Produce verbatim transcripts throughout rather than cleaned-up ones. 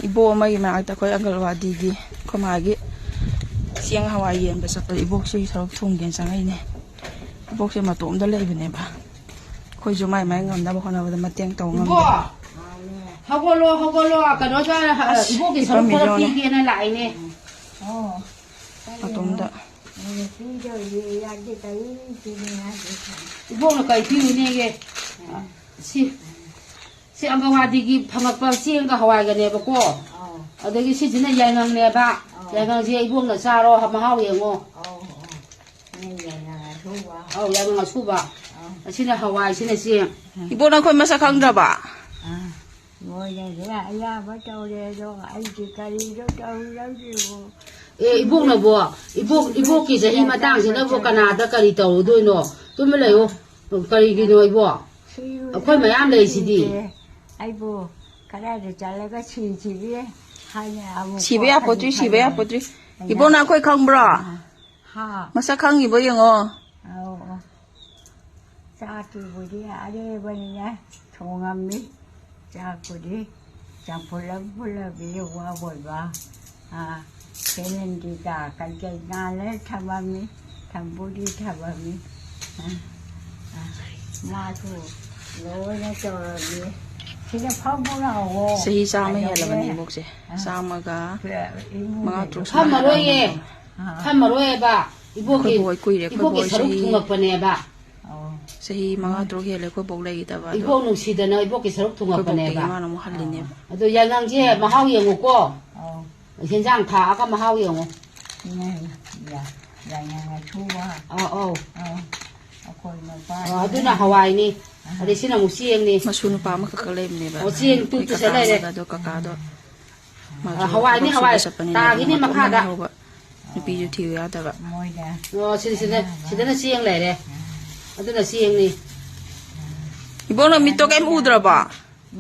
ꯏꯕꯣꯛ ꯑꯃꯒꯤ ꯃꯅꯥꯛꯇ ꯑꯩꯈꯣꯏ ꯑꯪꯒꯜꯋꯥꯗꯤꯒꯤ ꯑꯩꯈꯣꯏ ꯃꯥꯒꯤ ꯆꯦꯡ ꯍꯋꯥꯏ ꯌꯦꯟꯕ ꯆꯠꯄꯗ ꯏꯕꯣꯛꯁꯤꯒꯤ ꯁꯔꯨꯛ ꯊꯣꯡꯒꯦꯅ ꯆꯪꯉꯛꯏꯅꯦ꯫ ꯏꯕꯣꯛꯁꯦ ꯃꯇꯣꯝꯗ ꯂꯩꯕꯅꯦꯕ꯫ ꯑꯩꯈꯣꯏꯁꯨ ꯃꯥꯏ ꯃꯥꯏ ꯉꯝꯅꯕ ꯍꯣꯠꯅꯕꯗ ꯃꯇꯦꯡ ꯇꯧ ꯉꯝꯗꯦ꯫ ꯏꯕꯣꯛ! ꯍꯧꯒꯠꯂꯣ, ꯍꯧꯒꯠꯂꯣ, ꯀꯩꯅꯣ ꯆꯥ-, ꯑꯁ, ꯏꯕꯣꯛꯀꯤ ꯁꯔꯨꯛ ꯈꯔ ꯍꯤꯞꯄꯝꯃꯤꯔꯣꯅꯦ꯫ ꯄꯤꯒꯦꯅ ꯂꯥꯛꯏꯅꯦ꯫ ꯑꯣ꯫ ꯃꯇꯣꯝꯗ꯫ ꯑꯦ, ꯄꯤꯗꯧꯔꯤ, ꯌꯥꯗꯦ, ꯀꯔꯤ ꯄꯤꯅꯤ ꯍꯥꯏꯗꯦ꯫ ꯏꯕꯣꯛꯅ ꯀꯔꯤ ꯄꯤꯔꯨꯅꯦꯒꯦ? ꯁꯤ, ꯁꯤ ꯑꯪꯒꯟꯋꯥꯗꯤꯒꯤ ꯐꯪꯉꯛꯄ ꯆꯦꯡꯒ ꯍꯋꯥꯏꯒꯅꯦꯕꯀꯣ꯫ ꯑꯧ꯫ ꯑꯗꯒꯤ ꯁꯤꯁꯤꯅ ꯌꯥꯏꯉꯪꯅꯦꯕ꯫ ꯑꯧ꯫ ꯌꯥꯏꯉꯪꯁꯦ ꯏꯕꯣꯛꯅ ꯆꯥꯔꯣ, ꯃꯍꯥꯎ ꯌꯦꯡꯉꯣ꯫ ꯑꯧ, ꯑꯧ꯫ ꯅꯣꯏ ꯌꯥꯏꯉꯪ ꯑꯁꯨꯕ꯫ ꯑꯧ, ꯌꯥꯏꯉꯪ ꯑꯁꯨꯕ꯫ ꯑꯧ꯫ ꯑꯁꯤꯅ ꯍꯋꯥꯏ, ꯁꯤꯅ ꯆꯦꯡ꯫ ꯎꯝ꯫ ꯏꯕꯣꯛ, ꯅꯈꯣꯏ ꯃꯁꯛ ꯈꯪꯗ꯭ꯔꯕ? ꯑꯥ꯫ ꯃꯣꯏꯅꯁꯨ ꯑꯌꯥꯕ ꯇꯧꯔꯦ, ꯑꯗꯣ ꯑꯩꯗꯤ ꯀꯔꯤꯅꯣ ꯇꯧꯔꯤꯁꯤꯕꯣ? ꯑꯦ, ꯏꯕꯣꯛꯅꯕꯣ, ꯏꯕꯣꯛ, ꯏꯕꯣꯛꯀꯤ ꯆꯍꯤ ꯃꯇꯥꯡꯁꯤꯗꯕꯨ ꯀꯅꯥꯗ ꯀꯔꯤ ꯇꯧꯔꯨꯗꯣꯏꯅꯣ? ꯇꯨꯃꯤꯟ ꯂꯩꯌꯨ꯫ ꯀꯔꯤꯒꯤꯅꯣ ꯏꯕꯣꯛ? ꯁꯤꯔꯨꯔꯦ, ꯑꯩꯈꯣꯏ ꯃꯌꯥꯝ ꯂꯩꯁꯤꯗꯤ꯫ ꯁꯤꯔꯦ꯫ ꯑꯩꯕꯨ ꯀꯗꯥꯏꯗ ꯆꯠꯂꯒ ꯁꯤꯁꯤꯒꯦ ꯍꯥꯏꯅ ꯑꯃꯨꯛ ꯁꯤꯕ ꯌꯥꯄꯣꯠꯇ꯭ꯔꯤ, ꯋꯥꯈꯜ ꯁꯤꯕ ꯈꯜꯂꯦ꯫ ꯌꯥꯄꯣꯠꯇ꯭ꯔꯤ꯫ ꯑꯩꯅ ꯏꯕꯣꯛ, ꯅꯈꯣꯏ ꯈꯪꯕ꯭ꯔꯣ? ꯑꯥ, ꯍꯥ? ꯃꯁꯛ ꯈꯪꯉꯤꯕꯣ ꯌꯦꯡꯉꯣ꯫ ꯑꯧ, ꯑꯧ꯫ ꯆꯥꯛꯇꯨꯕꯨꯗꯤ ꯑꯔꯦꯕꯅꯤꯅ ꯊꯣꯡꯉꯝꯃꯤ꯫ ꯆꯥꯛꯄꯨꯗꯤ ꯆꯝꯐꯨꯠ ꯑꯃ ꯐꯨꯠꯂꯕꯤ ꯋꯥ ꯕꯣꯏꯕ꯫ ꯑꯥ, ꯁꯦꯃꯦꯟꯒꯤ ꯀꯥ ꯀꯩꯀꯩ ꯉꯥꯜꯂꯦ ꯊꯝꯃꯝꯃꯤ꯫ ꯊꯝꯕꯨꯗꯤ ꯊꯝꯃꯝꯃꯤ꯫ ꯑꯥ, ꯑꯥ, ꯃꯥꯁꯨ ꯂꯣꯏꯅ ꯇꯧꯔꯝꯃꯤ꯫ ꯁꯤꯗ ꯐꯝꯃꯨ ꯂꯥꯛꯑꯣ꯫ ꯆꯍꯤ ꯆꯥꯝꯃ ꯀꯩꯗꯧꯒꯦ? ꯍꯦꯜꯂꯕꯅꯤ ꯏꯕꯣꯛꯁꯦ꯫ ꯑꯥ, ꯆꯥꯝꯃꯒ ꯏꯃꯨꯡꯗ ꯃꯉꯥ ꯇꯔꯨꯛ ꯁꯨꯃꯥꯏꯅ ꯐꯝꯃꯔꯣꯏꯌꯦ꯫ ꯂꯩꯔꯝꯃꯤ꯫ ꯑꯥ꯫ ꯐꯝꯃꯔꯣꯏꯕ꯫ ꯏꯕꯣꯛꯀꯤ, ꯑꯩꯈꯣꯏ ꯕꯣꯛ, ꯑꯩꯈꯣꯏ ꯏꯔꯦ, ꯑꯩꯈꯣꯏ ꯏꯕꯣꯛꯀꯤ ꯕꯣꯛ ꯁꯔꯨꯛ ꯆꯍꯤ ꯊꯨꯡꯉꯛꯄꯅꯦꯕ꯫ ꯑꯧ꯫ ꯆꯍꯤ ꯃꯉꯥ ꯇꯔꯨꯛ ꯍꯦꯜꯂꯦ ꯑꯩꯈꯣꯏ ꯕꯣꯛ ꯂꯩꯈꯤꯗꯕ, ꯑꯗꯣ ꯏꯕꯣꯛ ꯅꯨꯡꯁꯤꯗꯅ ꯏꯕꯣꯛꯀꯤ ꯁꯔꯨꯛ ꯑꯩꯈꯣꯏ ꯕꯣꯛꯇꯒꯤ ꯊꯨꯡꯉꯛꯄꯅꯦꯕ꯫ ꯃꯥꯅ ꯑꯃꯨꯛ ꯍꯜꯂꯤꯅꯦꯕ꯫ ꯑꯗꯣ ꯌꯥꯏꯉꯪꯁꯦ ꯃꯍꯥꯎ ꯌꯦꯡꯉꯨꯀꯣ꯫ ꯑꯧ꯫ ꯍꯦꯟꯖꯥꯡ ꯊꯥꯛꯑꯒ ꯃꯍꯥꯎ ꯌꯦꯡꯉꯨ꯫ ꯏꯃꯥ, ꯌꯥ-, ꯌꯥꯏꯉꯪ ꯑꯁꯨꯕ꯫ ꯑꯧ, ꯑꯧ꯫ ꯑꯧ꯫ ꯑꯩꯈꯣꯏ ꯃꯄꯥ ꯑꯣ, ꯑꯗꯨꯅ ꯍꯋꯥꯏꯅꯤ꯫ ꯑꯥ꯫ ꯑꯗꯩ ꯁꯤꯅ ꯑꯃꯨꯛ ꯆꯦꯡꯅꯤ꯫ ꯃꯁꯨ ꯅꯨꯄꯥ ꯑꯃꯈꯛꯀ ꯂꯩꯕꯅꯦꯕ꯫ ꯑꯣ, ꯆꯦꯡ ꯑꯩꯈꯣꯏ ꯇꯨ-, ꯇꯨꯁꯟ ꯀꯀꯥ ꯂꯩꯔꯦ꯫ ꯑꯃꯒ ꯑꯗꯣ ꯀꯀꯥꯗꯣ ꯃꯥꯁꯨ ꯍꯋꯥꯏꯅꯤ, ꯊꯕꯛ ꯁꯨꯕ ꯍꯋꯥꯏ꯫ ꯆꯠꯄꯅꯤꯅ ꯇꯥꯈꯤꯅꯤ ꯃꯇꯣꯝ ꯃꯈꯥꯗ꯫ ꯂꯩꯍꯧꯕ꯫ ꯅꯨꯄꯤꯁꯨ ꯊꯤꯌꯨ ꯌꯥꯗꯕ꯫ ꯃꯣꯏꯗ ꯑꯣ, ꯁꯤꯗ, ꯁꯤꯗ, ꯁꯤꯗꯅ ꯆꯦꯡ ꯂꯩꯔꯦ꯫ ꯑꯗꯨꯅ ꯆꯦꯡꯅꯤ꯫ ꯏꯕꯣꯛꯅ ꯃꯤꯠꯇꯣ ꯀꯩꯝ ꯎꯗ꯭ꯔꯕꯣ?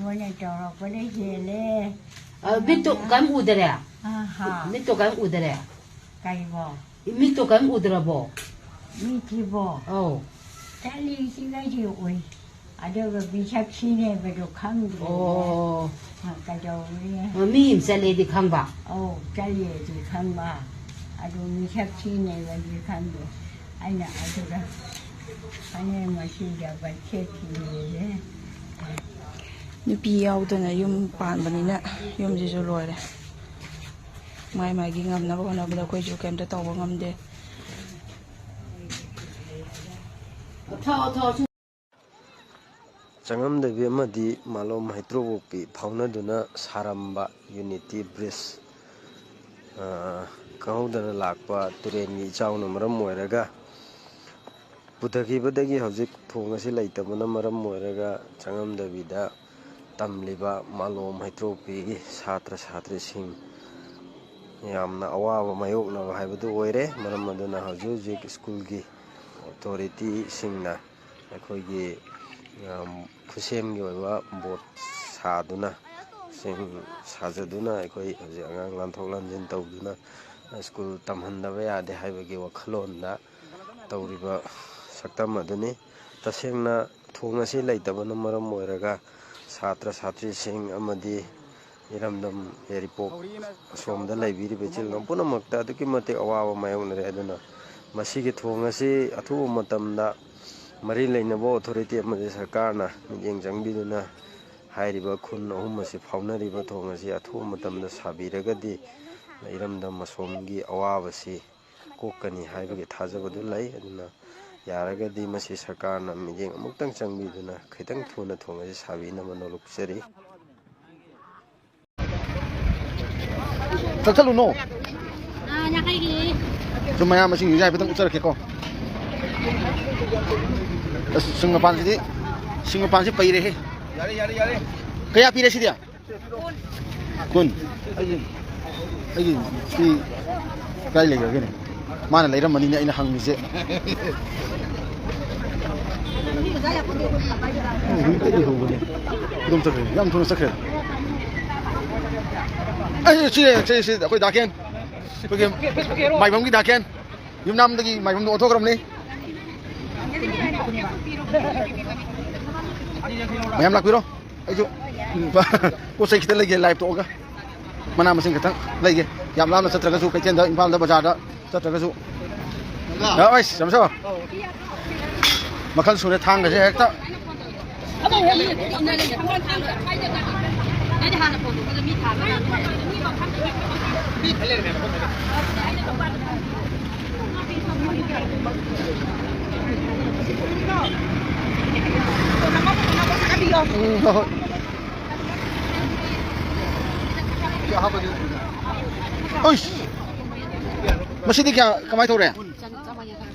ꯃꯣꯏꯅ ꯇꯧꯔꯛꯄꯅ ꯍꯦꯜꯂꯦ꯫ ꯑ, ꯃꯤꯠꯇꯣ ꯀꯩꯝ ꯎꯗꯔꯦ? ꯑ, ꯍꯥ꯫ ꯃꯤꯠꯇꯣ ꯀꯩꯝ ꯎꯗꯔꯦ? ꯀꯩꯕꯣ? ꯃꯤꯠꯇꯣ ꯀꯩꯝ ꯎꯗ꯭ꯔꯕꯣ? ꯃꯤꯠꯁꯤꯕꯣ? ꯑꯧ꯫ ꯆꯠꯂꯤꯁꯤꯒꯩꯗꯤ ꯎꯏ꯫ ꯑꯗꯨꯒ ꯃꯤꯁꯛ ꯁꯤꯅꯦꯕꯗꯣ ꯈꯪꯗ꯭ꯔꯦꯅꯦ꯫ ꯑꯣ꯫ ꯀꯩꯗꯧꯔꯤ? ꯃꯤ ꯑꯃ ꯆꯠꯂꯦꯗꯤ ꯈꯪꯕ꯫ ꯑꯧ, ꯆꯠꯂꯦꯗꯤ ꯈꯪꯕ꯫ ꯑꯗꯨ ꯃꯤꯁꯛ ꯊꯤꯅꯦꯕꯗꯤ ꯈꯪꯗꯦ꯫ ꯑꯩꯅ ꯑꯗꯨꯗ ꯐꯅꯦꯛ ꯃꯁꯤꯗ ꯕꯠꯁꯦꯠ ꯊꯤꯔꯦ꯫ ꯅꯨꯄꯤ ꯌꯥꯎꯗꯅ ꯌꯨꯝ ꯄꯥꯟꯕꯅꯤꯅ ꯌꯨꯝꯁꯤꯁꯨ ꯂꯣꯏꯔꯦ꯫ ꯃꯥꯏ ꯃꯥꯏꯒꯤ ꯉꯝꯅꯕ ꯍꯣꯠꯅꯕꯗ ꯑꯩꯈꯣꯏꯁꯨ ꯀꯩꯝꯇ ꯇꯧꯕ ꯉꯝꯗꯦ꯫ ꯆꯉꯝꯗꯕꯤ ꯑꯃꯗꯤ ꯃꯥꯂꯣꯝ ꯍꯩꯇ꯭ꯔꯣꯛꯄꯣꯛꯄꯤ ꯐꯥꯎꯅꯗꯨꯅ ꯁꯥꯔꯝꯕ ꯌꯨꯅꯤꯇꯤ ꯕ꯭ꯔꯤꯖ, ꯑ, ꯈꯪꯍꯧꯗꯅ ꯂꯥꯛꯄ ꯇꯨꯔꯦꯟꯒꯤ ꯏꯆꯥꯎꯅ ꯃꯔꯝ ꯑꯣꯏꯔꯒ ꯄꯨꯊꯈꯤꯕꯗꯒꯤ ꯍꯧꯖꯤꯛ ꯊꯣꯡ ꯑꯁꯤ ꯂꯩꯇꯕꯅ ꯃꯔꯝ ꯑꯣꯏꯔꯒ ꯆꯉꯝꯗꯕꯤꯗ ꯇꯝꯂꯤꯕ ꯃꯥꯂꯣꯝ ꯍꯩꯇ꯭ꯔꯣꯛꯄꯤꯒꯤ ꯁꯥꯇ꯭ꯔ ꯁꯥꯇ꯭ꯔꯤꯁꯤꯡ ꯌꯥꯝꯅ ꯑꯋꯥꯕ ꯃꯥꯌꯣꯛꯅꯕ ꯍꯥꯏꯕꯗꯨ ꯑꯣꯏꯔꯦ꯫ ꯃꯔꯝ ꯑꯗꯨꯅ ꯍꯧꯖꯤꯛ ꯍꯧꯖꯤꯛ ꯁ꯭ꯀꯨꯜꯒꯤ ꯑꯣꯊꯣꯔꯤꯇꯤꯁꯤꯡꯅ ꯑꯩꯈꯣꯏꯒꯤ, ꯑꯝ, ꯈꯨꯠꯁꯦꯝꯒꯤ ꯑꯣꯏꯕ ꯕꯣꯠ ꯁꯥꯗꯨꯅ, ꯁꯤꯡ ꯁꯥꯖꯗꯨꯅ ꯑꯩꯈꯣꯏ ꯍꯧꯖꯤꯛ ꯑꯉꯥꯡ ꯂꯥꯟꯊꯣꯛ ꯂꯥꯟꯁꯤꯟ ꯇꯧꯗꯨꯅ ꯁ꯭ꯀꯨꯜ ꯇꯝꯍꯟꯗꯕ ꯌꯥꯗꯦ ꯍꯥꯏꯕꯒꯤ ꯋꯥꯈꯜꯂꯣꯟꯗ ꯇꯧꯔꯤꯕ ꯁꯛꯇꯝ ꯑꯗꯨꯅꯤ꯫ ꯇꯁꯦꯡꯅ ꯊꯣꯡ ꯑꯁꯤ ꯂꯩꯇꯕꯅ ꯃꯔꯝ ꯑꯣꯏꯔꯒ ꯁꯥꯇ꯭ꯔ ꯁꯥꯇ꯭ꯔꯤꯁꯤꯡ ꯑꯃꯗꯤ ꯏꯔꯝꯗꯝ ꯌꯥꯏꯔꯤꯄꯣꯛ ꯑꯁꯣꯝꯗ ꯂꯩꯕꯤꯔꯤꯕ ꯏꯆꯤꯜ ꯏꯅꯥꯎ ꯄꯨꯝꯅꯃꯛꯇ ꯑꯗꯨꯛꯀꯤ ꯃꯇꯤꯛ ꯑꯋꯥꯕ ꯃꯥꯌꯣꯛꯅꯔꯦ꯫ ꯑꯗꯨꯅ ꯃꯁꯤꯒꯤ ꯊꯣꯡ ꯑꯁꯤ ꯑꯊꯨꯕ ꯃꯇꯝꯗ ꯃꯔꯤ ꯂꯩꯅꯕ ꯑꯣꯊꯣꯔꯤꯇꯤ ꯑꯃꯗꯤ ꯁꯔꯀꯥꯔꯅ ꯃꯤꯠꯌꯦꯡ ꯆꯪꯕꯤꯗꯨꯅ ꯍꯥꯏꯔꯤꯕ ꯈꯨꯟ ꯑꯍꯨꯝ ꯑꯁꯤ ꯐꯥꯎꯅꯔꯤꯕ ꯊꯣꯡ ꯑꯁꯤ ꯑꯊꯨꯕ ꯃꯇꯝꯗ ꯁꯥꯕꯤꯔꯒꯗꯤ ꯏꯔꯝꯗꯝ ꯑꯁꯣꯝꯒꯤ ꯑꯋꯥꯕꯁꯤ ꯀꯣꯛꯀꯅꯤ ꯍꯥꯏꯕꯒꯤ ꯊꯥꯖꯕꯗꯨ ꯂꯩ꯫ ꯑꯗꯨꯅ ꯌꯥꯔꯒꯗꯤ ꯃꯁꯤ ꯁꯔꯀꯥꯔꯅ ꯃꯤꯠꯌꯦꯡ ꯑꯃꯨꯛꯇꯪ ꯆꯪꯕꯤꯗꯨꯅ ꯈꯤꯇꯪ ꯊꯨꯅ ꯊꯣꯡ ꯑꯁꯤ ꯁꯥꯕꯤꯅꯕ ꯅꯣꯂꯨꯛꯆꯔꯤ꯫ ꯆꯠꯁꯜꯂꯨꯅꯣ꯫ ꯁꯨꯝ ꯃꯌꯥꯝ ꯃꯁꯤꯡ ꯍꯥꯏꯐꯦꯠꯇꯪ ꯎꯠꯆꯔꯛꯀꯦꯀꯣ꯫ ꯑꯁ, ꯁꯤꯡ ꯃꯄꯥꯟꯁꯤꯗꯤ, ꯁꯤꯡ ꯃꯄꯥꯟꯁꯤ ꯄꯩꯔꯦꯍꯦ꯫ ꯌꯥꯔꯦ, ꯌꯥꯔꯦ, ꯌꯥꯔꯦ꯫ ꯀꯌꯥ ꯄꯤꯔꯦ ꯁꯤꯗꯤ? ꯀꯨꯟ꯫ ꯑꯩꯒꯤ, ꯑꯩꯒꯤ ꯁꯤ ꯀꯥꯏ ꯂꯩꯈ꯭ꯔꯒꯦꯅꯦ? ꯃꯥꯅ ꯂꯩꯔꯝꯃꯅꯤꯅꯦ ꯑꯩꯅ ꯍꯪꯉꯤꯁꯦ꯫ ꯍꯧꯖꯤꯛꯇ ꯂꯩꯍꯧꯕꯅꯦ꯫ ꯑꯗꯨꯝ ꯆꯠꯈ꯭ꯔꯦ꯫ ꯌꯥꯝ ꯊꯨꯅ ꯆꯠꯈ꯭ꯔꯦ꯫ ꯑꯩ ꯁꯤ, ꯁꯤ, ꯁꯤ ꯑꯩꯈꯣꯏ ꯗꯥꯀꯦꯟ꯫ ꯑꯩꯈꯣꯏꯒꯤ ꯃꯥꯏꯕꯝꯒꯤ ꯗꯥꯀꯦꯟ꯫ ꯌꯨꯝꯅꯥꯝꯗꯒꯤ ꯃꯥꯏꯕꯝꯗ ꯑꯣꯟꯊꯣꯛꯈ꯭ꯔꯕꯅꯤ꯫ ꯃꯌꯥꯝ ꯂꯥꯛꯄꯤꯔꯣ꯫ ꯑꯩꯁꯨ ꯄꯣꯠ ꯆꯩ ꯈꯤꯇ ꯂꯩꯒꯦ, ꯂꯥꯏꯞ ꯇꯣꯛꯑꯒ ꯃꯅꯥ ꯃꯁꯤꯡ ꯈꯤꯇꯪ ꯂꯩꯒꯦ꯫ ꯌꯥꯝ ꯂꯥꯞꯅ ꯆꯠꯇ꯭ꯔꯒꯁꯨ, ꯀꯩꯊꯦꯜꯗ, ꯏꯝꯐꯥꯜꯗ, ꯕꯖꯥꯔꯗ ꯆꯠꯇ꯭ꯔꯒꯁꯨ꯫ ꯑ, ꯑꯩꯁ, ꯆꯝꯁꯣ꯫ ꯃꯈꯜ ꯁꯨꯔꯦ ꯊꯥꯡꯒꯁꯦ ꯍꯦꯛꯇ꯫ ꯎꯝ, ꯍꯣꯏ, ꯍꯣꯏ꯫ ꯑꯩꯁ! ꯃꯁꯤꯗꯤ ꯀꯌꯥ, ꯀꯃꯥꯏꯅ ꯇꯧꯔꯦ?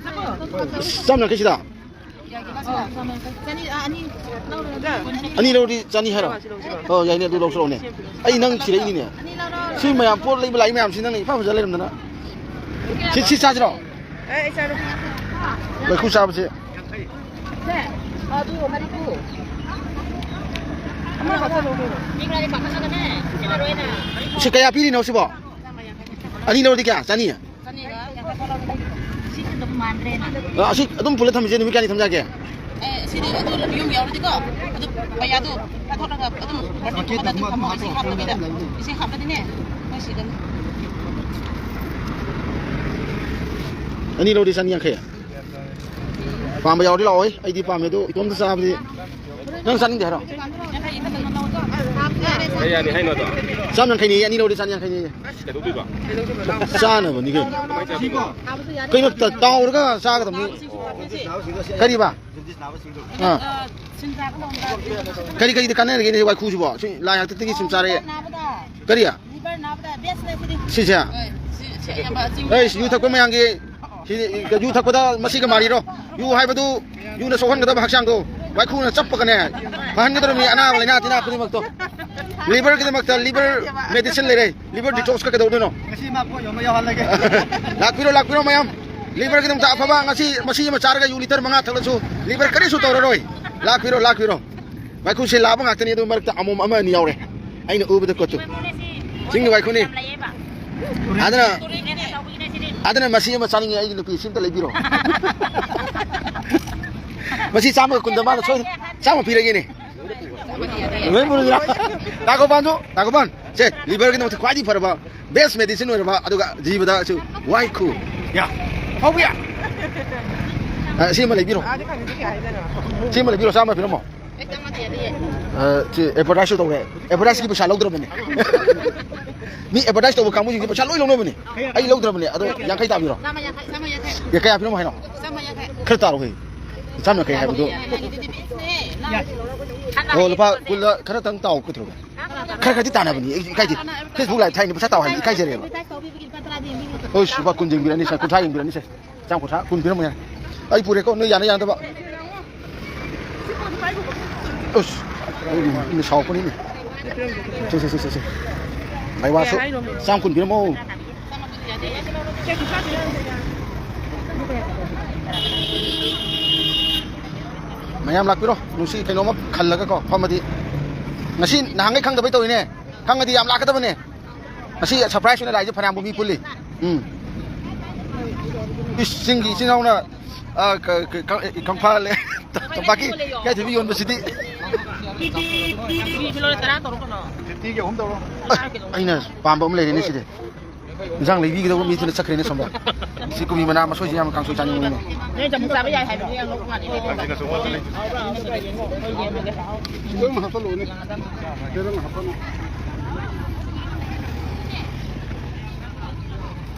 ꯆꯥꯝ ꯌꯥꯡꯈꯩꯁꯤꯗ? ꯑꯅꯤ ꯂꯧꯔꯗꯤ ꯆꯅꯤ ꯍꯥꯏꯔꯣ? ꯑꯣ, ꯌꯥꯏꯅꯦ, ꯑꯗꯨ ꯂꯧꯁꯤꯔꯛꯑꯣꯅꯦ꯫ ꯑꯩ ꯅꯪ ꯊꯤꯔꯛꯏꯅꯤꯅꯦ꯫ ꯁꯤ ꯃꯌꯥꯝ ꯄꯣꯠ ꯂꯩꯕ ꯂꯥꯛꯏ ꯃꯌꯥꯝꯁꯤ ꯅꯪꯅ ꯏꯐ ꯐꯖ ꯂꯩꯔꯝꯗꯅ꯫ ꯁꯤ, ꯁꯤ ꯆꯥꯁꯤꯔꯣ? ꯋꯥꯏꯈꯨ ꯆꯥꯕꯁꯦ꯫ ꯁꯤ ꯀꯌꯥ ꯄꯤꯔꯤꯅꯣ ꯁꯤꯕꯣ? ꯑꯅꯤ ꯂꯧꯔꯗꯤ ꯀꯌꯥ? ꯆꯅꯤ? ꯆꯅꯤꯒ ꯌꯥꯡꯈꯩ ꯂꯧꯔꯗꯤ ꯁꯤꯁꯦ ꯑꯗꯨꯝ ꯃꯥꯟꯗ꯭ꯔꯦꯅ꯫ ꯑ, ꯑꯁꯤ ꯑꯗꯨꯝ ꯄꯨꯂꯞ ꯊꯝꯃꯤꯁꯦ ꯅꯨꯃꯤꯠ ꯀꯌꯥꯅꯤ ꯊꯝ ꯌꯥꯒꯦ? ꯑꯦ, ꯁꯤꯗꯤ ꯑꯗꯨ ꯌꯨꯝ ꯌꯧꯔꯗꯤꯀꯣ, ꯑꯗꯨ ꯄꯩꯌꯥꯗꯨ ꯐꯥꯊꯣꯛꯂꯒ ꯑꯗꯨꯝ ꯕꯥꯔꯇꯤꯟ ꯑꯃꯗ ꯑꯗꯨꯝ ꯊꯝꯃꯣ, ꯏꯁꯤꯡ ꯍꯥꯞꯇꯕꯤꯗ꯫ ꯏꯁꯤꯡ ꯍꯥꯞꯂꯗꯤꯅꯦ, ꯃꯣꯏ ꯁꯤꯗꯅꯤ꯫ ꯑꯅꯤ ꯂꯧꯔꯗꯤ ꯆꯅꯤ ꯌꯥꯡꯈꯩ꯫ ꯄꯥꯝꯕ ꯌꯥꯎꯔꯗꯤ ꯂꯥꯛꯑꯣ꯫ ꯑꯩꯗꯤ ꯄꯥꯝꯃꯦ, ꯑꯗꯣ ꯏꯇꯣꯝꯇ ꯆꯥꯕꯗꯤ ꯅꯪ ꯆꯥꯅꯤꯡꯗꯦ ꯍꯥꯏꯔꯣ? ꯀꯌꯥꯅꯤ ꯍꯥꯏꯅꯣ ꯑꯗꯣ? ꯆꯥꯝ ꯌꯥꯡꯈꯩꯅꯤ, ꯑꯅꯤ ꯂꯧꯔꯗꯤ ꯆꯥꯝ ꯌꯥꯡꯈꯩꯅꯤ꯫ ꯑꯁ, ꯀꯩꯗꯧꯗꯣꯏꯕ? ꯆꯥꯅꯕꯅꯤ ꯀꯩꯅꯣ꯫ ꯀꯩꯅꯣ, ꯇ-, ꯇꯥꯎꯔꯒ ꯆꯥꯒꯗꯕꯅꯤ꯫ ꯀꯔꯤꯕ? ꯑꯥ꯫ ꯀꯔꯤ ꯀꯔꯤꯗ ꯀꯥꯟꯅꯔꯤꯒꯦꯅꯦ ꯋꯥꯏꯈꯨꯁꯤꯕꯣ? ꯁꯤ ꯂꯥꯏ ꯍꯥꯛꯇꯛꯇꯒꯤ ꯁꯨꯝ ꯆꯥꯔꯛꯑꯦ꯫ ꯀꯔꯤ? ꯁꯤꯁꯦ? ꯑꯩ ꯌꯨ ꯊꯛꯄ ꯃꯌꯥꯝꯒꯤ ꯁꯤ ꯌꯨ ꯊꯛꯄꯗ ꯃꯁꯤꯒ ꯃꯥꯔꯤꯔꯣ? ꯌꯨ ꯍꯥꯏꯕꯗꯨ, ꯌꯨꯅ ꯁꯣꯛꯍꯟꯒꯗꯕ ꯍꯛꯆꯥꯡꯗꯣ ꯋꯥꯏꯈꯨꯅ ꯆꯞꯄꯒꯅꯦ ꯐꯍꯟꯒꯗꯧꯔꯕꯅꯤ꯫ ꯑꯅꯥꯕ ꯂꯥꯏꯅꯥ ꯇꯤꯟꯅꯥ ꯈꯨꯗꯤꯡꯃꯛꯇꯣ꯫ ꯂꯤꯚꯔꯒꯤꯗꯃꯛꯇ ꯂꯤꯚꯔ ꯃꯦꯗꯤꯁꯤꯟ ꯂꯩꯔꯦ꯫ ꯂꯤꯚꯔ ꯗꯤꯇꯣꯛꯁꯀ ꯀꯩꯗꯧꯗꯣꯏꯅꯣ? ꯉꯁꯤ ꯃꯥ ꯄꯣꯠ ꯌꯣꯟꯕ ꯌꯥꯎꯍꯜꯂꯒꯦ꯫ ꯂꯥꯛꯄꯤꯔꯣ, ꯂꯥꯛꯄꯤꯔꯣ ꯃꯌꯥꯝ꯫ ꯂꯤꯚꯔꯒꯤꯗꯃꯛꯇ ꯑꯐꯕ ꯉꯁꯤ ꯃꯁꯤ ꯑꯃ ꯆꯥꯔꯒ ꯌꯨ ꯂꯤꯇꯔ ꯃꯉꯥ ꯊꯛꯂꯁꯨ ꯂꯤꯚꯔ ꯀꯔꯤꯁꯨ ꯇꯧꯔꯔꯣꯏ꯫ ꯂꯥꯛꯄꯤꯔꯣ, ꯂꯥꯛꯄꯤꯔꯣ꯫ ꯋꯥꯏꯈꯨꯁꯦ ꯂꯥꯕ ꯉꯥꯛꯇꯅꯤ, ꯑꯗꯨ ꯃꯔꯛꯇ ꯑꯃꯣꯝ ꯑꯃ ꯑꯅꯤ ꯌꯥꯎꯔꯦ꯫ ꯑꯩꯅ ꯎꯕꯗ ꯀꯣꯠꯇꯨ꯫ ꯆꯤꯡꯒꯤ ꯋꯥꯏꯈꯨꯅꯤ꯫ ꯑꯗꯨꯅ, ꯑꯗꯨꯅ ꯃꯁꯤ ꯑꯃ ꯆꯥꯅꯤꯡꯉꯦ, ꯑꯩꯒꯤ ꯅꯨꯄꯤ ꯁꯤ ꯑꯝꯇ ꯂꯩꯕꯤꯔꯣ꯫ ꯃꯁꯤ ꯆꯥꯝꯃꯒ ꯀꯨꯟꯗ ꯃꯥꯅ ꯁꯣꯏꯗꯅ ꯆꯥꯝꯃ ꯄꯤꯔꯒꯦꯅꯦ꯫ ꯂꯣꯏ ꯄꯨꯔꯣꯏꯗ꯭ꯔꯥ? ꯇꯥꯀꯣꯄꯥꯟꯁꯨ, ꯇꯥꯀꯣꯄꯥꯟ꯫ ꯁꯦ, liverꯒꯤꯗꯃꯛꯇ ꯈ꯭ꯋꯥꯏꯗꯒꯤ ꯐꯔꯕ, best medicine ꯑꯣꯏꯔꯕ, ꯑꯗꯨꯒ ꯖꯤꯕꯗꯁꯨ ꯋꯥꯏꯈꯨ꯫ ꯌꯥ, ꯐꯥꯎꯕ ꯌꯥ꯫ ꯑ, ꯁꯤ ꯑꯃ ꯂꯩꯕꯤꯔꯣ꯫ ꯁꯤ ꯑꯃ ꯂꯩꯕꯤꯔꯣ, ꯆꯥꯝꯃ ꯄꯤꯔꯝꯃꯣ꯫ ꯑ, ꯁꯤ advertise ꯇꯧꯔꯦ꯫ Advertiseꯀꯤ ꯄꯩꯁꯥ ꯂꯧꯗ꯭ꯔꯕꯅꯦ꯫ ꯃꯤ advertise ꯇꯧꯕ ꯀꯥꯡꯕꯨꯁꯤꯡꯁꯦ ꯄꯩꯁꯥ ꯂꯣꯏ ꯂꯧꯅꯕꯅꯦ꯫ ꯑꯩ ꯂꯧꯗ꯭ꯔꯕꯅꯦ꯫ ꯑꯗꯣ ꯌꯥꯡꯈꯩ ꯇꯥꯕꯤꯔꯣ꯫ ꯆꯥꯝꯃ ꯌꯥꯡꯈꯩ, ꯆꯥꯝꯃ ꯌꯥꯡꯈꯩ꯫ ꯑꯦ, ꯀꯌꯥ ꯄꯤꯔꯝꯃꯣ ꯍꯥꯏꯅꯣ? ꯆꯥꯝꯃ ꯌꯥꯡꯈꯩ꯫ ꯈꯔ ꯇꯥꯔꯣ ꯍꯦ꯫ ꯆꯥꯝꯃ ꯌꯥꯡꯈꯩ ꯍꯥꯏꯕꯗꯣ꯫ ꯌꯥꯡꯈꯩꯗꯨꯗꯤ ꯐꯤꯛꯁꯅꯦ꯫ ꯑꯣ, ꯂꯨꯄꯥ ꯀꯨꯟꯂ ꯈꯔꯇꯪ ꯇꯥꯎ ꯀꯩꯗꯧꯔꯒꯦ? ꯈꯔ ꯈꯔꯗꯤ ꯇꯥꯟꯅꯕꯅꯤ꯫ ꯑꯩ ꯏꯀꯥꯏꯗꯦ꯫ Facebook live ꯊꯥꯏꯅꯤ, ꯄꯩꯁꯥ ꯇꯥꯎ ꯍꯥꯏꯕꯅꯤ, ꯏꯀꯥꯏꯖꯔꯦꯕ꯫ ꯑꯗꯨꯗꯤ ꯇꯥꯏ ꯇꯧꯕꯤꯕꯒꯤ ꯂꯨꯄꯥ ꯇꯔꯥꯗꯤ ꯌꯦꯡꯕꯤꯔꯣ꯫ ꯑꯣꯏꯁ, ꯂꯨꯄꯥ ꯀꯨꯟ ꯌꯦꯡꯕꯤꯔꯅꯤ ꯁꯦ, ꯀꯨꯟꯊ꯭ꯔꯥ ꯌꯦꯡꯕꯤꯔꯅꯤ ꯁꯦ꯫ ꯆꯥꯝ ꯀꯨꯟꯊ꯭ꯔꯥ, ꯀꯨꯟ ꯄꯤꯔꯝꯃꯣ ꯌꯥꯔꯦ꯫ ꯑꯩ ꯄꯨꯔꯦꯀꯣ, ꯅꯣꯏ ꯌꯥꯅ ꯌꯥꯅꯗꯕ꯫ ꯑꯁ, ꯑꯩ ꯃꯤ ꯁꯥꯎꯔꯛꯄꯅꯤꯅꯦ꯫ ꯁꯦ, ꯁꯦ, ꯁꯦ, ꯁꯦ, ꯁꯦ꯫ ꯂꯥꯏꯋꯥꯁꯨ ꯆꯥꯝ ꯀꯨꯟ ꯄꯤꯔꯝꯃꯣ꯫ ꯃꯌꯥꯝ ꯂꯥꯛꯄꯤꯔꯣ, ꯅꯨꯡꯁꯤ ꯀꯩꯅꯣꯝꯃ ꯈꯜꯂꯒꯀꯣ ꯐꯝꯃꯗꯤ꯫ ꯉꯁꯤ ꯅꯍꯥꯟꯈꯩ ꯈꯪꯗꯕꯩ ꯇꯧꯔꯤꯅꯦ, ꯈꯪꯉꯗꯤ ꯌꯥꯝ ꯂꯥꯛꯀꯗꯕꯅꯦ꯫ ꯉꯁꯤ surprise ꯑꯣꯏꯅ ꯂꯥꯛꯏꯁꯦ ꯐꯅꯌꯥꯝꯕꯨ ꯃꯤ ꯄꯨꯜꯂꯤ꯫ ꯎꯝ꯫ ꯏꯁ, ꯆꯤꯡꯒꯤ ꯏꯆꯤꯟ ꯏꯅꯥꯎꯅ, ꯑ, ꯀ-, ꯀ-, ꯀ-, ꯀꯪꯐꯥꯜ ꯂꯩ꯫ ꯇꯝꯄꯥꯛꯀꯤ ꯏꯀꯥꯏꯊꯤꯕꯤ ꯌꯣꯟꯕꯁꯤꯗꯤ꯫ ꯐꯤꯐꯇꯤꯒꯤ ꯑꯍꯨꯝ ꯇꯧꯔꯣ꯫ ꯑ, ꯑꯩꯅ ꯄꯥꯝꯕ ꯑꯃ ꯂꯩꯔꯦꯅꯦ ꯁꯤꯗꯤ꯫ ꯏꯟꯁꯥꯡ ꯂꯩꯕꯤꯒꯗꯧꯕ ꯃꯤꯗꯨꯅ ꯆꯠꯈ꯭ꯔꯦꯅꯦ ꯁꯣꯝꯗ꯫ ꯁꯤ ꯀꯣꯕꯤ ꯃꯅꯥ ꯃꯁꯣꯏꯁꯤ ꯌꯥꯝ ꯀꯥꯡꯁꯣꯏ ꯆꯥꯅꯤꯡꯕꯅꯤꯅꯦ꯫ ꯅꯣꯏ ꯆꯥꯃꯁ ꯆꯥꯕ ꯌꯥꯏ ꯍꯥꯏꯕꯗꯤ ꯌꯥꯝ ꯂꯧꯕ ꯃꯥꯜꯂꯦ꯫ ꯂꯣꯏꯅꯃꯛ ꯍꯥꯞꯆꯜꯂꯛꯑꯣꯅꯦ꯫ ꯂꯣꯏꯅꯃꯛ ꯍꯥꯞꯆꯜꯂꯣ꯫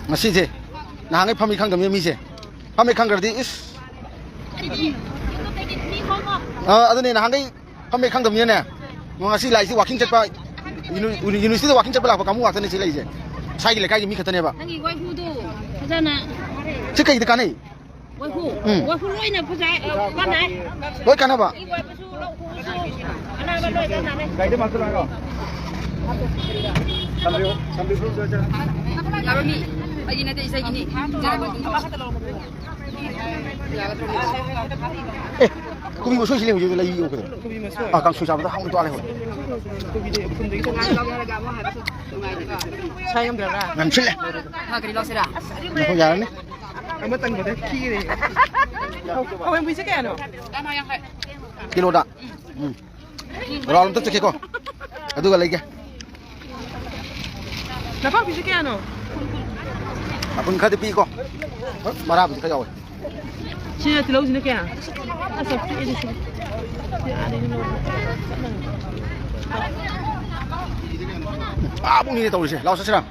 ꯉꯁꯤꯁꯦ ꯅꯍꯥꯟꯈꯩ ꯐꯝꯃꯤ ꯈꯪꯗꯕꯅꯤ ꯃꯤꯁꯦ꯫ ꯐꯝꯃꯤ ꯈꯪꯈ꯭ꯔꯗꯤ ꯏꯁ꯫ ꯑꯥ, ꯑꯗꯨꯅꯦ ꯅꯍꯥꯟꯈꯩ ꯐꯝꯃꯦ ꯈꯪꯗꯕꯅꯤꯅꯅꯦ꯫ ꯉꯁꯤ ꯂꯥꯛꯏꯁꯤ walking ꯆꯠꯄ, ꯌꯨꯅꯤ-, ꯌꯨꯅꯤ-, universityꯗ walking ꯆꯠꯄ ꯂꯥꯛꯄ ꯀꯥꯡꯕꯨ ꯉꯥꯛꯇꯅꯦ ꯁꯤ ꯂꯩꯁꯦ꯫ ꯁ꯭ꯋꯥꯏꯒꯤ ꯂꯩꯀꯥꯏꯒꯤ ꯃꯤ ꯈꯛꯇꯅꯦꯕ꯫ ꯅꯪꯒꯤ ꯋꯥꯏꯍꯨꯗꯨ ꯐꯖꯅ ꯁꯤ ꯀꯩꯗ ꯀꯥꯟꯅꯩ? ꯋꯥꯏꯍꯨ꯫ ꯎꯝ꯫ ꯋꯥꯏꯍꯨ ꯂꯣꯏꯅ ꯐꯖ-, ꯀꯥꯟꯅꯩ꯫ ꯂꯣꯏ ꯀꯥꯟꯅꯕ? ꯏ ꯋꯥꯏꯕꯁꯨ, ꯂꯧ ꯈꯨꯕꯁꯨ, ꯑꯅꯥꯕ ꯂꯣꯏ ꯀꯥꯟꯅꯔꯦ꯫ ꯌꯥꯔꯣꯏ ꯃꯤ꯫ ꯑꯩꯒꯤ ꯅꯠꯇꯦ, ꯏꯆꯦꯒꯤꯅꯤ꯫ ꯑꯦ, ꯀꯣꯕꯤ ꯃꯁꯣꯏꯁꯤ ꯂꯩꯍꯧꯁꯦ, ꯂꯩ ꯌꯣꯛꯀꯗꯕ꯫ ꯀꯣꯕꯤ ꯃꯁꯣꯏ? ꯑꯥ, ꯀꯥꯡꯁꯣꯏ ꯆꯥꯕꯗ ꯍꯥꯎꯅ ꯇꯣꯛꯑ ꯂꯩꯍꯧꯔꯦ꯫ ꯀꯣꯕꯤꯗꯤ ꯎꯈꯨꯟꯗꯒꯤ ꯆꯠꯂꯛꯑꯦ꯫ ꯁꯥꯏ ꯉꯝꯗ꯭ꯔꯕ꯭ꯔꯥ? ꯉꯝꯁꯤꯜꯂꯦ꯫ ꯉꯥ ꯀꯔꯤ ꯂꯧꯁꯤꯔꯥ? ꯉꯥꯏꯈꯣ, ꯌꯥꯔꯅꯤ꯫ ꯑꯃꯇꯪꯕꯗ ꯈꯤꯔꯦ꯫ ꯍꯋꯥꯏ ꯃꯨꯕꯤꯁꯦ ꯀꯌꯥꯅꯣ? ꯀꯤꯂꯣꯗ꯫ ꯎꯝ꯫ ꯔꯥꯎꯟ ꯑꯝꯇ ꯆꯠꯀꯦꯀꯣ, ꯑꯗꯨꯒ ꯂꯩꯒꯦ꯫ ꯅꯄꯥꯛꯄꯤꯁꯦ ꯀꯌꯥꯅꯣ? ꯃꯄꯨꯟ ꯈꯔꯗꯤ ꯄꯤꯀꯣ, ꯃꯔꯥꯕꯨꯗꯤ ꯈꯔ ꯌꯥꯎꯋꯦ꯫ ꯁꯤꯅ ꯇꯤꯜꯍꯧꯁꯤꯅ ꯀꯌꯥ? ꯑꯁ, ꯌꯥꯝ ꯄꯤꯛꯑꯦ ꯁꯤꯗꯤ꯫ ꯌꯥꯔꯦ, ꯂꯧꯔꯣ꯫ ꯆꯞ ꯃꯥꯟꯅꯩ꯫ ꯑꯥ, ꯄꯨꯡꯅꯤꯅꯦ ꯇꯧꯔꯤꯁꯦ꯫ ꯂꯥꯎ ꯆꯠꯁꯤꯔꯥ?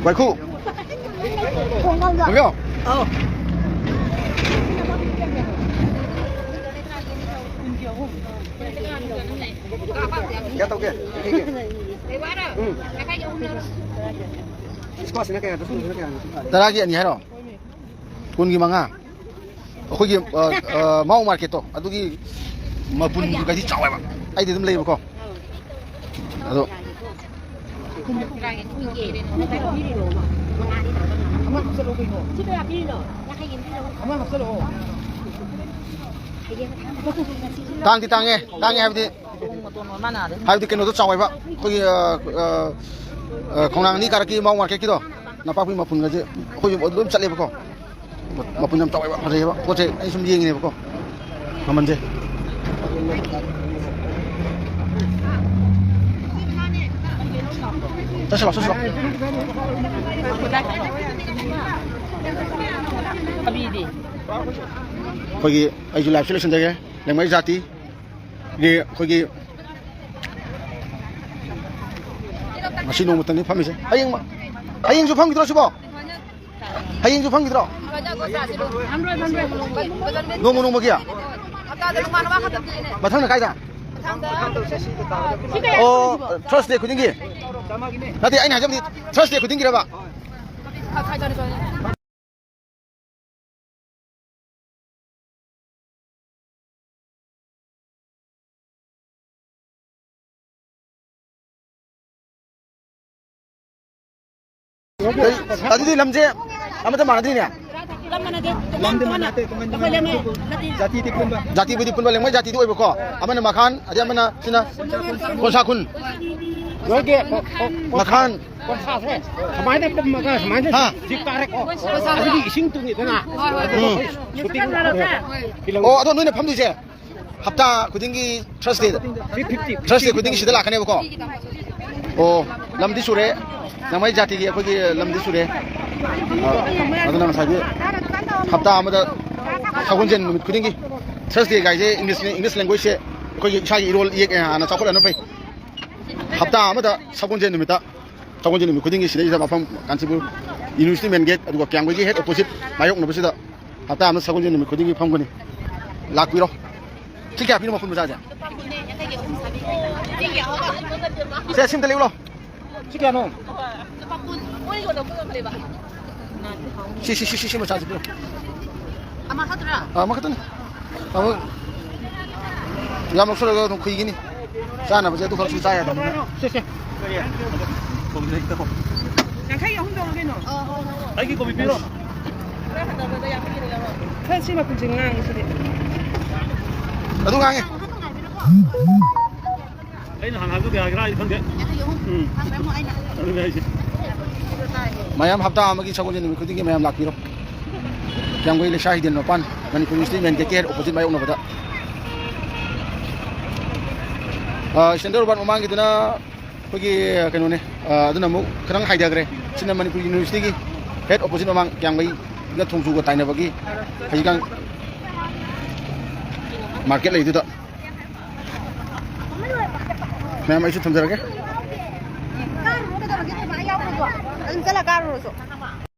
ꯋꯥꯏꯈꯨ꯫ ꯃꯕꯤꯌꯣ꯫ ꯑꯧ꯫ ꯀꯌꯥ ꯇꯧꯒꯦ? ꯎꯝ꯫ ꯏꯁꯀ꯭ꯋꯥꯁꯁꯤꯅ ꯀꯌꯥ? ꯇꯔꯥꯒꯤ ꯑꯅꯤ ꯍꯥꯏꯔꯣ? ꯀꯨꯟꯒꯤ ꯃꯉꯥ꯫ ꯑꯩꯈꯣꯏꯒꯤ, ꯑ, ꯑ, ꯃꯥꯎ ꯃꯥꯔꯀꯦꯠꯇꯣ, ꯑꯗꯨꯒꯤ ꯃꯄꯨꯟꯒꯗꯤ ꯆꯥꯎꯋꯦꯕ꯫ ꯑꯩꯗꯤ ꯑꯗꯨꯝ ꯂꯩꯕꯀꯣ꯫ ꯑꯗꯣ ꯇꯥꯡꯗꯤ ꯇꯥꯡꯉꯦ, ꯇꯥꯡꯉꯦ ꯍꯥꯏꯕꯗꯤ, ꯍꯥꯏꯕꯗꯤ ꯀꯩꯅꯣꯗꯣ ꯆꯥꯎꯋꯦꯕ꯫ ꯑꯩꯈꯣꯏꯒꯤ, ꯑ, ꯑ, ꯑ, ꯈꯣꯡꯅꯥꯡ ꯑꯅꯤ ꯀꯥꯔꯛꯀꯤ ꯃꯥꯎ ꯃꯥꯔꯀꯦꯠꯀꯤꯗꯣ, ꯅꯄꯥꯛꯄꯤ ꯃꯄꯨꯟꯒꯁꯦ ꯑꯩꯈꯣꯏꯁꯨ ꯑꯗꯨꯝ ꯆꯠꯂꯦꯕꯀꯣ꯫ ꯃꯄꯨꯟ ꯌꯥꯝ ꯆꯥꯎꯋꯦꯕ, ꯐꯖꯩꯌꯦꯕ꯫ ꯄꯣꯠꯁꯦ ꯑꯩ ꯁꯨꯝ ꯌꯦꯡꯉꯤꯅꯦꯕꯀꯣ, ꯃꯃꯜꯁꯦ꯫ ꯆꯠꯁꯤꯂꯥꯎ, ꯆꯠꯁꯤꯂꯥꯎ꯫ ꯑꯩꯈꯣꯏꯒꯤ, ꯑꯩꯁꯨ ꯂꯥꯏꯐꯁꯦ ꯂꯣꯏꯁꯤꯟꯖꯒꯦ꯫ ꯂꯦꯡꯃꯥꯏ ꯖꯥꯇꯤ꯫ ꯒꯤ ꯑꯩꯈꯣꯏꯒꯤ ꯉꯁꯤ ꯅꯣꯡꯃꯇꯪꯅꯤ ꯐꯝꯃꯤꯁꯦ꯫ ꯍꯌꯦꯡ, ꯍꯌꯦꯡꯁꯨ ꯐꯝꯈꯤꯗ꯭ꯔꯣ ꯁꯤꯕꯣ? ꯍꯌꯦꯡꯁꯨ ꯐꯝꯈꯤꯗ꯭ꯔꯣ? ꯅꯣꯡꯃ ꯅꯣꯡꯃꯒꯤ? ꯃꯊꯪꯅ ꯀꯥꯏꯗ? ꯑꯣ, ꯊꯔꯁꯗꯦ ꯈꯨꯗꯤꯡꯒꯤ? ꯅꯠꯇꯦ, ꯑꯩꯅ ꯍꯥꯏꯖꯕꯗꯤ ꯊꯔꯁꯗꯦ ꯈꯨꯗꯤꯡꯒꯤꯔꯕ? ꯑꯗꯨꯗꯤ ꯂꯝꯁꯦ ꯑꯃꯠꯇ ꯃꯥꯟꯅꯗ꯭ꯔꯤꯅꯦ꯫ ꯂꯝ ꯃꯥꯟꯅꯗꯦ꯫ ꯇꯣꯉꯥꯟ ꯇꯣꯉꯥꯟ꯫ ꯑꯩꯈꯣꯏ ꯂꯩꯃꯥꯏ ꯖꯥꯇꯤꯗꯤ ꯄꯨꯟꯕ꯫ ꯖꯥꯇꯤꯕꯨꯗꯤ ꯄꯨꯟꯕ, ꯂꯦꯡꯃꯥꯏ ꯖꯥꯇꯤꯗꯤ ꯑꯣꯏꯕꯀꯣ꯫ ꯑꯃꯅ ꯃꯈꯥꯟ, ꯑꯗꯩ ꯑꯃꯅ ꯁꯤꯅ ꯀꯣꯟꯁꯥ ꯈꯨꯟ꯫ ꯅꯣꯏꯒꯤ ꯀꯣ-, ꯀꯣ-, ꯃꯈꯥꯟ꯫ ꯀꯣꯟꯁꯥꯁꯦ ꯁꯨꯃꯥꯏꯅ ꯄꯨꯝꯃꯒ ꯁꯨꯃꯥꯏꯅ ꯍꯥ꯫ ꯖꯤꯞ ꯀꯥꯔꯦꯀꯣ꯫ ꯑꯗꯨꯗꯤ ꯏꯁꯤꯡ ꯇꯨꯡꯉꯤꯗꯅ꯫ ꯎꯝ꯫ Shooting film. ꯑꯣ, ꯑꯗꯣ ꯅꯣꯏꯅ ꯐꯝꯗꯣꯏꯁꯦ? ꯍꯞꯇꯥ ꯈꯨꯗꯤꯡꯒꯤ ꯊꯔꯁꯗꯦꯗ, ꯊꯔꯁꯗꯦ ꯈꯨꯗꯤꯡꯒꯤ ꯁꯤꯗ ꯂꯥꯛꯀꯅꯦꯕꯀꯣ꯫ ꯑꯣ, ꯂꯝꯗꯤ ꯁꯨꯔꯦ, ꯅꯃꯥꯏ ꯖꯥꯇꯤꯒꯤ ꯑꯩꯈꯣꯏꯒꯤ ꯂꯝꯗꯤ ꯁꯨꯔꯦ꯫ ꯑ, ꯑꯗꯨꯅ ꯉꯁꯥꯏꯒꯤ ꯍꯞꯇꯥ ꯑꯃꯗ ꯁꯒꯣꯜꯁꯦꯟ ꯅꯨꯃꯤꯠ ꯈꯨꯗꯤꯡꯒꯤ, ꯊꯔꯁꯗꯦ ꯀꯥꯏꯁꯦ ꯏꯪꯂꯤꯁꯅꯤ, ꯏꯪꯂꯤꯁ ꯂꯦꯡꯒ꯭ꯋꯦꯖꯁꯦ ꯑꯩꯈꯣꯏꯒꯤ ꯏꯁꯥꯒꯤ ꯏꯔꯣꯜ ꯏꯌꯦꯛ ꯍꯥꯟꯅ ꯆꯥꯎꯈꯠꯍꯟꯕ ꯐꯩ꯫ ꯍꯞꯇꯥ ꯑꯃꯗ ꯁꯒꯣꯜꯁꯦꯟ ꯅꯨꯃꯤꯠꯇ, ꯁꯒꯣꯜꯁꯦꯟ ꯅꯨꯃꯤꯠ ꯈꯨꯗꯤꯡꯒꯤ ꯁꯤꯗꯩꯁꯤꯗ ꯃꯐꯝ ꯀꯥꯟꯆꯤꯄꯨꯔ ꯌꯨꯅꯤꯚꯔꯁꯤꯇꯤ ꯃꯦꯟ ꯒꯦꯠ, ꯑꯗꯨꯒ ꯀ꯭ꯌꯥꯝꯒꯩꯒꯤ ꯍꯦꯠ ꯑꯣꯄꯣꯖꯤꯠ ꯃꯥꯌꯣꯛꯅꯕꯁꯤꯗ ꯍꯞꯇꯥ ꯑꯃꯗ ꯁꯒꯣꯜꯁꯦꯟ ꯅꯨꯃꯤꯠ ꯈꯨꯗꯤꯡꯒꯤ ꯐꯝꯒꯅꯤ꯫ ꯂꯥꯛꯄꯤꯔꯣ꯫ ꯁꯤ ꯀꯌꯥ ꯄꯤꯅꯣ ꯃꯄꯨꯟ ꯃꯆꯥꯁꯦ? ꯁꯦ, ꯁꯤ ꯑꯝꯇ ꯂꯩꯌꯨ ꯂꯥꯎ꯫ ꯁꯤ ꯀꯌꯥꯅꯣ? ꯁꯤ, ꯁꯤ, ꯁꯤ, ꯁꯤ, ꯁꯤ ꯃꯆꯥꯁꯤ ꯄꯤꯔꯣ꯫ ꯑꯃꯈꯛꯇꯔꯥ? ꯑꯥ, ꯑꯃꯈꯛꯇꯅꯤ꯫ ꯑꯃꯨꯛ ꯌꯥꯝ ꯂꯧꯁꯜꯂꯒ ꯑꯗꯨꯝ ꯈꯨꯏꯒꯤꯅꯤ꯫ ꯆꯥꯅꯕꯁꯦ ꯑꯗꯨꯈꯛꯁꯨ ꯆꯥ ꯌꯥꯗꯕꯅꯤꯅ꯫ ꯁꯦ, ꯁꯦ꯫ ꯌꯥꯡꯈꯩꯒꯤ ꯑꯍꯨꯝ ꯇꯧꯔꯣ ꯀꯩꯅꯣ꯫ ꯑꯩꯒꯤ ꯀꯣꯕꯤ ꯄꯤꯔꯣ꯫ ꯈꯔ ꯁꯤ ꯃꯄꯨꯟꯁꯦ ꯉꯥꯡꯉꯤ ꯁꯤꯗꯤ꯫ ꯑꯗꯨ ꯉꯥꯡꯉꯤ꯫ ꯑꯩꯅ ꯍꯥꯟꯅ ꯍꯥꯏꯕꯗꯣ ꯀꯌꯥꯒꯤꯔꯥ ꯑꯩ ꯈꯪꯗꯦ꯫ ꯎꯝ꯫ ꯑꯗꯨꯅꯦ ꯍꯥꯏꯁꯦ꯫ ꯃꯌꯥꯝ ꯍꯞꯇꯥ ꯑꯃꯒꯤ ꯁꯒꯣꯜꯁꯦꯟ ꯅꯨꯃꯤꯠ ꯈꯨꯗꯤꯡꯒꯤ ꯃꯌꯥꯝ ꯂꯥꯛꯄꯤꯔꯣ꯫ ꯀ꯭ꯌꯥꯝꯒꯩ ꯂꯩꯁꯥ ꯍꯤꯗꯦꯟ ꯃꯄꯥꯟ, ꯃꯅꯤꯄꯨꯔ ꯌꯨꯅꯤꯚꯔꯁꯤꯇꯤ ꯃꯦꯟ ꯒꯦꯠꯀꯤ ꯍꯦꯠ ꯑꯣꯄꯣꯖꯤꯠ ꯃꯥꯌꯣꯛꯅꯕꯗ꯫ ꯑ, ꯁꯦꯟꯇ꯭ꯔꯦꯜ ꯋꯥꯔꯠ ꯃꯃꯥꯡꯒꯤꯗꯨꯅ ꯑꯩꯈꯣꯏꯒꯤ, ꯀꯩꯅꯣꯅꯦ, ꯑ, ꯑꯗꯨꯅ ꯑꯃꯨꯛ ꯈꯤꯇꯪ ꯍꯥꯏꯊꯈ꯭ꯔꯦ꯫ ꯁꯤꯅ ꯃꯅꯤꯄꯨꯔ ꯌꯨꯅꯤꯚꯔꯁꯤꯇꯤꯒꯤ ꯍꯦꯠ ꯑꯣꯄꯣꯖꯤꯠ ꯃꯃꯥꯡ, ꯀ꯭ꯌꯥꯝꯒꯩꯒ ꯊꯣꯡꯖꯨꯒ ꯇꯥꯏꯅꯕꯒꯤ ꯍꯧꯖꯤꯛꯀꯥꯟ ꯃꯥꯔꯀꯦꯠ ꯂꯩꯗꯨꯗ꯫ ꯃꯌꯥꯝ, ꯑꯩꯁꯨ ꯊꯝꯖꯔꯒꯦ꯫ ꯀꯥꯔꯨꯔꯣ, ꯀꯩꯗꯧꯔꯒꯦ? ꯅꯨꯄꯥ ꯌꯥꯎꯔꯣꯏꯗ꯭ꯔꯣ? ꯑꯗꯨꯝ ꯆꯠꯂ ꯀꯥꯔꯨꯔꯁꯨ꯫